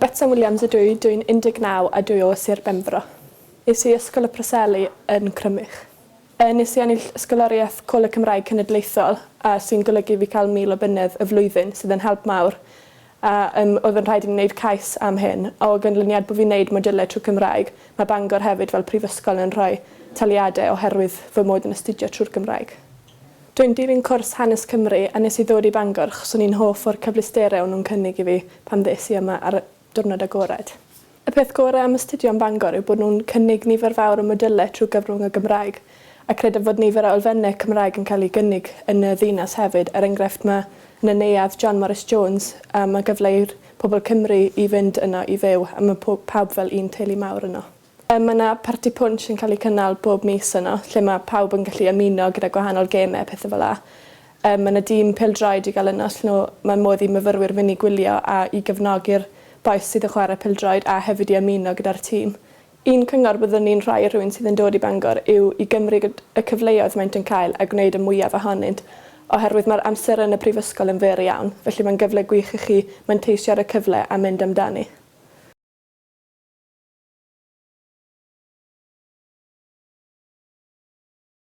Betsan Williams ydw i, dwi'n 19 a dwi o Sir Benfro. Es i Ysgol y Preseli yn Crymych. Yy nes i ennill Ysgoloriaeth Coleg Cymraeg Cenedlaethol a sy'n golygu fi cael 1000 o bunnedd y flwyddyn sydd yn help mawr a yym oedd yn rhaid i ni wneud cais am hyn a o ganlyniad bod fi'n wneud modylau trwy Cymraeg mae Bangor hefyd fel prifysgol yn rhoi taliadau oherwydd fy mod yn astudio trwy'r Gymraeg. Dwi'n dilyn cwrs Hanes Cymru a nes i ddod i Bangor achos o'n i'n hoff o'r cyfleusterau o'n nhw'n cynnig i fi pan ddes i yma ar y diwrnod agored. Y peth gorau am astudio yn Bangor yw bod nhw'n cynnig nifer fawr o modylau trwy gyfrwng y Gymraeg a credaf fod nifer o elfennau Cymraeg yn cael eu gynnig yn y ddinas hefyd er enghraifft mae yn y neuadd John Morris Jones a mae gyfle i'r pobl Cymru i fynd yno i fyw a mae pawb fel un teulu mawr yno. Yym mae 'na parti pwnsh yn cael ei cynnal bob mis yno lle mae pawb yn gallu ymuno gyda gwahanol gemau a pethe fel 'a. Yym mae 'na dîm pêl-droed i gael yno lle nhw mae modd i myfyrwyr fynd i gwylio a i gefnogi'r bois sydd yn chwarae pêl-droed a hefyd i ymuno gyda'r tîm. Un cyngor byddwn i'n rhoi i rhywun sydd yn dod i Bangor yw i gymryd y cyfleoedd maent yn cael a gwneud y mwyaf ohonynt oherwydd mae'r amser yn y prifysgol yn fyr iawn felly mae'n gyfle gwych i chi manteisio ar y cyfle a mynd amdani.